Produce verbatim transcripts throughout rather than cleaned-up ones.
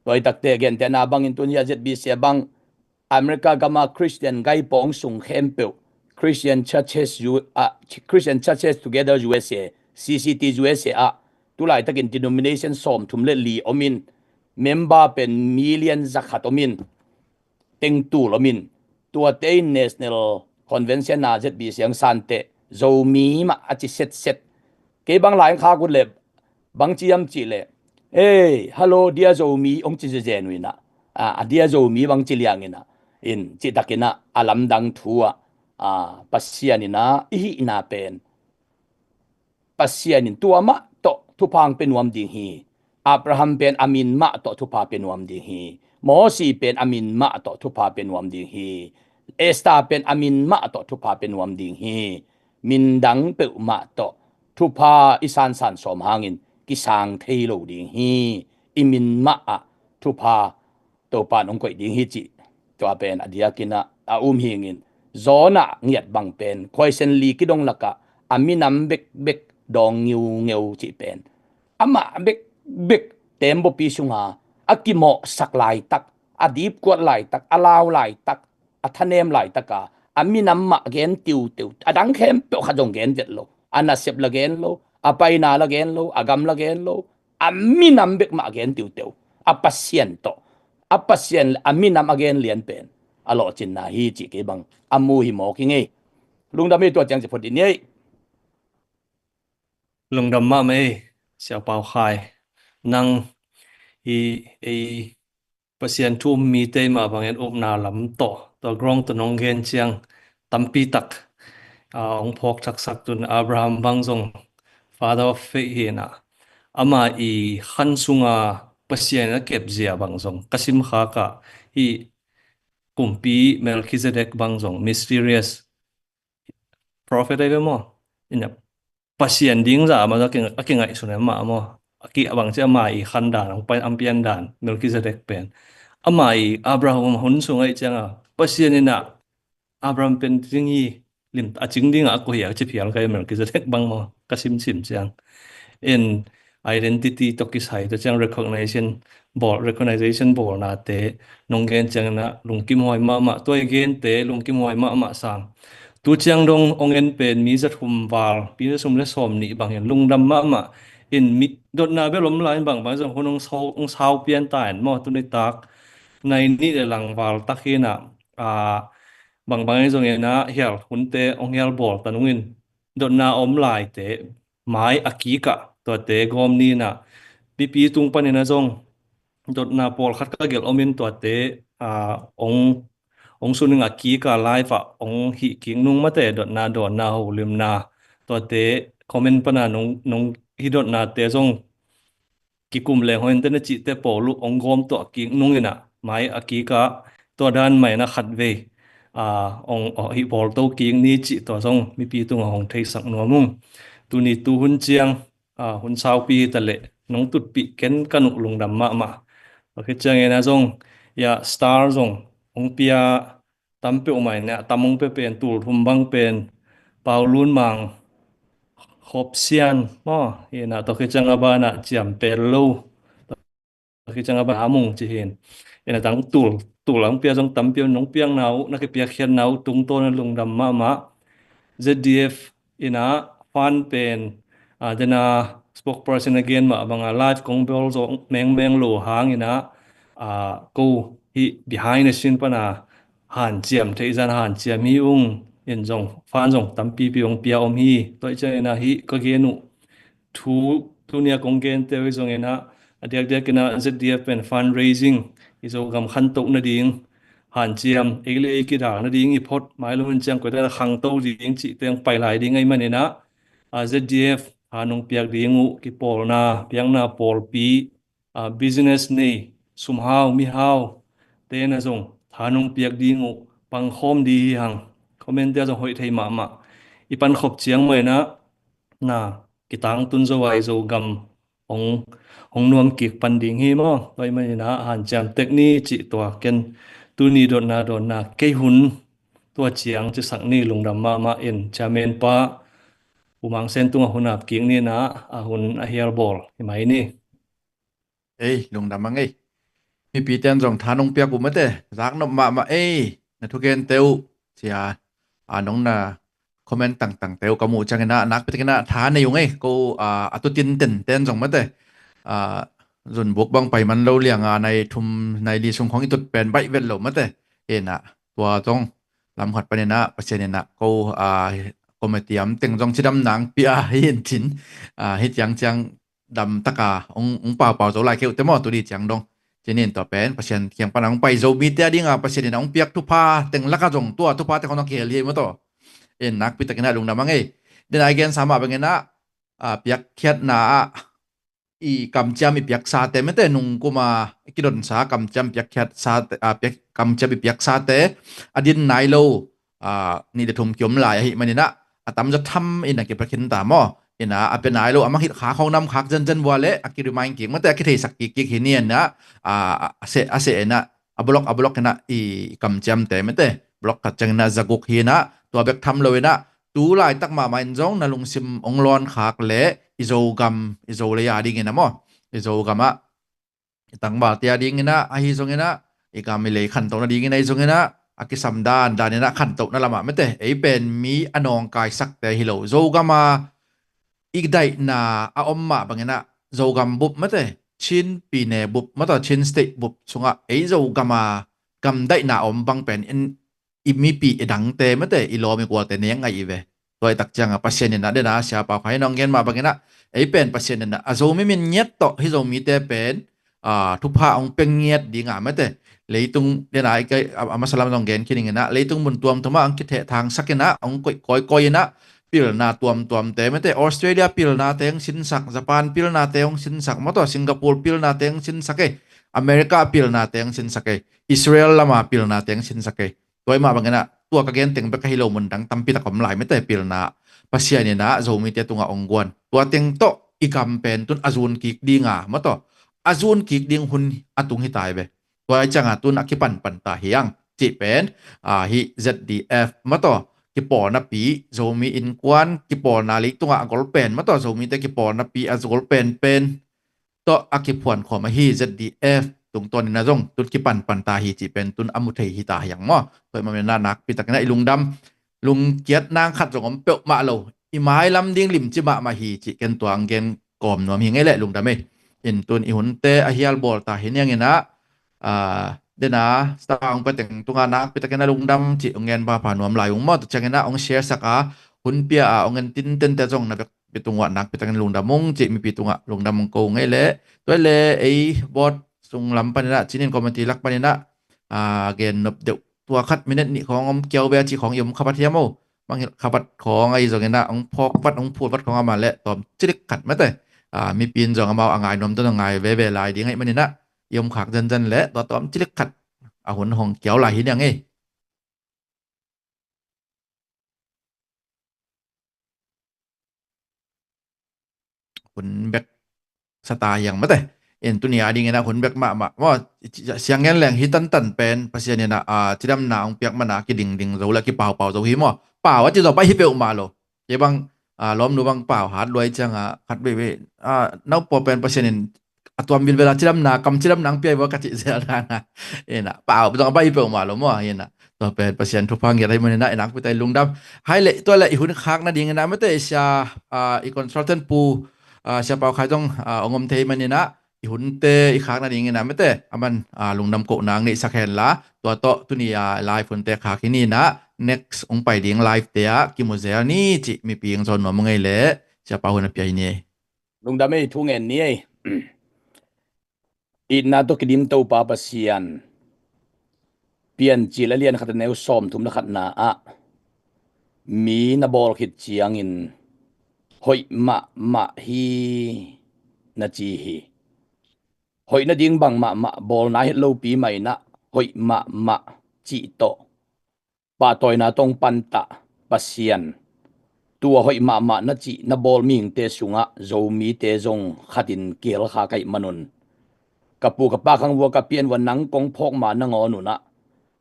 Tua i takte gentehna bangin tuni a Z B C a bang America gama Christian gaipawng sung khempeuh, Christian Churches U- ah, Christian Churches Together U S A, C C T U S A ah tulaitakin denomination sawmthum le li omin, member pen million zakhat omin, tengtul omin, tuate in National Convention a Z B C ang sante Zomi mah a ci setset. Kei bang lai ang khak ut le bang ci hiam cih le, "Ei, hello, dear Zomi," hong ci zezen uh inah, a, a dear Zomi bang ci liang inah, in citakinah a lamdang thu ah, a, Pasian inah i hihna pen Pasian in tua mah tawh thupha hong pia nuam ding hi. Abraham pen a min mah tawh thupha pia nuam ding hi. Mosi pen a min mah tawh thupha pia nuam ding hi. Esther pen a min mah tawh thupha pia nuam ding hi. Min dang peuhmah tawh thupha i sansan sawm hangin kisang thei lo ding hi. I min mah ah thupha Topa in hong koih ding hi cih tua pen a diakinah a um hingin, Jonah ngiat bang pen khuaisen li kidong lakah a minam bekbek dawng ngiungeu cih pen amah bekbek teembaw pi sunga a kimawhsak laitak, a dipkuat laitak, a lau laitak, a thanem laitaka a minam mah gen tiuteu, a dang khempeuh khat zong gen vet lo, a nasep la gen lo, a paina la gen lo, a gam la gen lo, a minam bek mah gen tiuteu, a Pasian tawh, a Pasian le a minam a gen lian pen a lawhcinna hi cih kei bang a mu hi mawk hi ngei. Lungdam hi, tua ciang ci phot dih ni ei. Lungdam mahmah ei, Sia Pau Khai. Nang hi ei Pasian thu um mite mah bangin upna lam tawh, tua grong tawh nong gen ciang tampi tak, ah, hong phawk thaksak tun Abraham bang zong Father of Faith hi inah, ama i khan sunga Pasian a kepzia bang zong ka simkhak ah, hi kumpi Melchizedek bang zong mysterious prophet ahi ve maw? Inah Pasian ding zah a ma a kingaihsun e mah maw? A ki a bang ci ama i khan dan, ang pian dan Melchizedek pen, ama i Abraham hun sung ahi cianga Pasian inah Abraham pen ding hi, lim a cing dingah a ko hi a ci phial kai Melchizedek bang maw? Ka simsim ciang in identity tawh kisai tawh ciang recognition bawl, recognition bawlnate nong gen ciangin ah lungkim huai mahmah, tua i gente lungkim huai mahmah sang. Tu ciang dong hong en pen mi zathum val, mi zathum le sawm nih bangin lungdam mahmah. In mi dotna bel om lai in bangbang zong hun hong sau, hong sau pian ta in maw, tuni tak nai nih le lang val tak hi inah, a, bangbang ahi zongin ah hial hunte hong hial bawl ta nungin dotna om laite mai a kikah tuate gawm ni inah mipi tung panin ah zong dotna pawlkhat ka gelh omin tuate, a, hong, hong suning a kikah live ah hong hih kik nung mate, dotna dawnna holimna tuate comment pana nong, nong hih dotnate zong kikum leng hoin tena cihte pawl uh hong gawm tuah kik nung inah mai a kikah tua dan mah inah khatvei, a, hong, hong hih bawlto kik ni cih tua zong mipi tungah hong theisak nuam ung. Tuni tuhun ciang, a, hun saupi hi ta leh nong tutpih ken ka nuh lungdam mahmah. Tua khit ciangin ah zong, ya, star zong hong pia tam peuhmah inah, tam hong pia pen tul thum bang pen Pau Lun Mang, Khop Sian maw, inah tua khit ciang a banah Ciam Pel Lo, tua khit ciang a banah A Mung ci hi in. Inah tang tul, tul hong pia zong tam pia, nong piakna uh, na kipiakkhiatna uh tungtawn a lungdam mahmah. Z D F inah fan pen, a, dena spokesperson a gen mah banga live kong bawl zo mengmeng lo hang inah, a, ko hih behind the scene pana hanciam theih zan hanciam hi ung, in zong fan zong tampipi hong pia om hi. Tua i ciang inah hih ka gen uh thu tunia kong gente uh hi zongin ah a diakdiak inah Z D F pen fundraising, i Zogam khantoh nading hanciam, ei le ei kidal nading i phot, mai lo in ciang koitan a khangto ding cihte hong pai lai ding ahi manin ah, a, Z D F a nong piak ding uh kipawlna, piakna pawlpi, a, business nei, sumhau mihau te na zong tha nong piak ding uh pangkhawm di hi hang. Comment te a zong hoih thei mahmah. I pankhop ciang mah inah na kitangtun zo a i Zogam hong, hong nuam kik pan ding hi maw? Tua i manin ah hanciam tek ni cih tua ken tuni dotna dawnna kei hun tua ciang cisak ni. Lungdam mahmah in, chairman pa U Mang Sen tungah hun ap kik ni inah, a hun a hial bawl hi mai ni. Ei, lungdam a ngei. Mipi ten zong tha nong piak uh mate, zak nop mahmah ei, na thugente uh, cia, a, nong na comment tangtangte uh ka muh ciangin ah, nakpi takin ah tha nei ung ei, ko, a, a tutin ten ten zong mate, a, zunbuk bang pai man lo liang a, nai thum, nai li sung khong i tut pen baih vet lo mate, ina, tua zong lam khat panin ah, Pasian in ah, ko, a, committee am teng zong cidam nang pia hi in cin, a, hi ciang ciang dam taka ong, ong paupau zo lai keu te maw, tu di ciang dong. Cinin tua pen Pasian kiang pana ong pai zo mite a dinga Pasian in a ong piak thupha teng laka zong tua thupha teng hong kihel hi maw taw. In nakpi takin ah lungdam ang ei. Den a i gen sa mah bangin ah, a, piakkhiatna ah i kamciam i piaksate mete nung kuma kidonsa kamciam piakkhiatsate, a, piak, kamciam i piaksate a din nai lo, a, nih le thum kiom lai ahi manin ah a tamzaw tham in a kipia khin ta maw. Ina a pia nai lo a mangngilh khak hong nam khak zenzen vua le a ki-remind kik mate a kitheisak kik kik hi ni in ah, a, a seh, a seh in ah a block, a block in ah i kamciamte mate block khat ciangin ah zaguk hi in ah tua bek tham lo in ah tu laitak mahmah in zong na lungsim ong lawn khak le i Zogam, i Zolei a dingin ah maw, i Zogam ah i tangvalte a dingin ah, ahi zongin ah, i gam i lei khantohna dingin ah, ahi zongin ah, a kisam dan danin ah khantohna lamah mete, ei pen mi a nawngkaisakte hi lo. Zogam a i daihna a om mah bangin ah, Zogam bup mete, Chin pine bup, mataw Chin State bup sungah ei Zogam a gam daihna a om bang pen in i mipi i dangte mete, i lawm i gualte nek ngaih i ve. Tua i tak ciangah Pasian in ah den a sia pau khai nong gen mah bangin ah, ei pen Pasian in ah a Zomi min ngiat tawh hi Zomite pen, a, thupha ong pia ngiat dingah mete. Leitung den a i kai, a, a masa lam zong gen khin ing in ah, leitung mun tuamtuam ah ong kitheh thangsak in ah, ong koih kawikawi in ah, pilna tuamtuamte mete. Australia pilnate ong sinsak, Japan pilnate ong sinsak, mataw Singapore pilnate ong sinsak ei. America pilnate ong sinsak ei. Israel lama pilnate ong sinsak ei. Tua i mah bangin ah, tua ka gen teng bek ahi lo mun dang tampi tak om lai mete pilna Pasian in ah Zomite tungah ong guan. Tua teng tawh i gam pen tun a zun kik dinga, mataw a zun kik ding hun a tung hi tai ve. Tua i ciangah tun a kipanpan ta hi ang. Cih pen, a, hi Z D F, mataw kipawlnapi, Zomi Innkuan kipawlna leitungah a gol pen, mataw Zomite kipawlnapi a gol pen pen tawh a kiphuan khawm ahi Z D F tungtawn in ah zong tun kipanpan ta hi cih pen tun a mu thei hi ta hi ang maw. Tua i mah bangin ah nakpi takin ah i lungdam, lungkiat nang khat zong om peuhmah lo. I mailam ding limci mahmah hi cih ken tua ang gen kawm nuam hi ngei leh lungdam ei. In tun i hunte a hial bawl ta hi niangin ah, a, den a star ong pia teng tungah nakpi takin ah lungdam cih ong gen pahpah nuam lai ung maw. Tua ciangin ah ong share sak a, hun pia a ong en tintente zong na bek pi tungah nakpi takin lungdam ung cih mipi tungah lungdam ong ko ngei leh. Tua i leh ei bawt sung lam panin ah, cinin committee lak panin ah, a, gen nop deuh tua khat minute nih khawng om kiau bia cih khawng i om khabat hiam o. Mangngilh khabat khawng ahi zongin ah ong phawk vat ong phul vat khawng a mah leh tawm cilik khat mete. A, mipi in zong amau a ngai nuam tawh a ngai veve lai ding ahi manin ah i om khak zenzen leh tua tawm cilik khat a hun hong kiau lai hi niang ei. Hun bek sa ta hi ang mate. In tuni a dingin ah hun bek mahmah maw, siang ngen leng hi tantan pen Pasian in ah, a, cidamna ong piak man a kidingding zo le kipaupau zo hi maw. Pau a ci zo pai hi peuhmah lo. Kei bang, a, lawmnu bang pau hat luai ciangah khat veivei, a, nau pua pen Pasian in a tuam vilvel a cidamna, kam cidamna ang pia i vua ka cih zel dan a. Ina, pau zong a bai peuhmah lo maw, ina. Tua pen Pasian thupha ngiat ahi manin ah, i nakpi ta i lungdam. Hai leh, tua leh i hun khak nadingin ah mate, sia, a, i consultant pu, a, sia Pau Khai zong, a, ong om thei manin ah, i hunte i khak nadingin ah mate, aman, a, lungdam kohna ang neihsak hen la, tua tawh tuni a live hunte khak hi ni in ah, next ong pai ding live te ah kimu zel ni cih mipi ong zawn nuam ung ei leh, sia Pau hun a pia hi ni ei. Lungdam ei, thu ngen ni ei. Itna tawh kidim Topa Pasian. Piancil a lian khat a neu sawmthum le khatna ah, mi na bawl khit ciangin hoih mahmah hi na ci hi. Hoih nading bang mahmah, bawlna het lopi mah in ah hoih mahmah cih tawh pahtawina tawh ong pantah Pasian, tua hoih mahmah na cih na bawl mihingte sungah Zomite zong khatin kihel kha ka hih manun, ka pu ka pa khang vua ka pian vua nang kong phawk ma nangawn un ah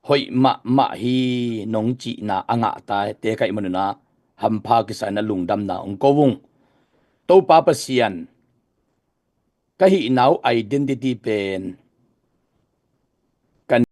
hoih mahmah hi nong cihna a ngahte ka hih manun ah hampha kisa in ah lungdamna ong ko ung. Topa Pasian, ka hihna uh identity pen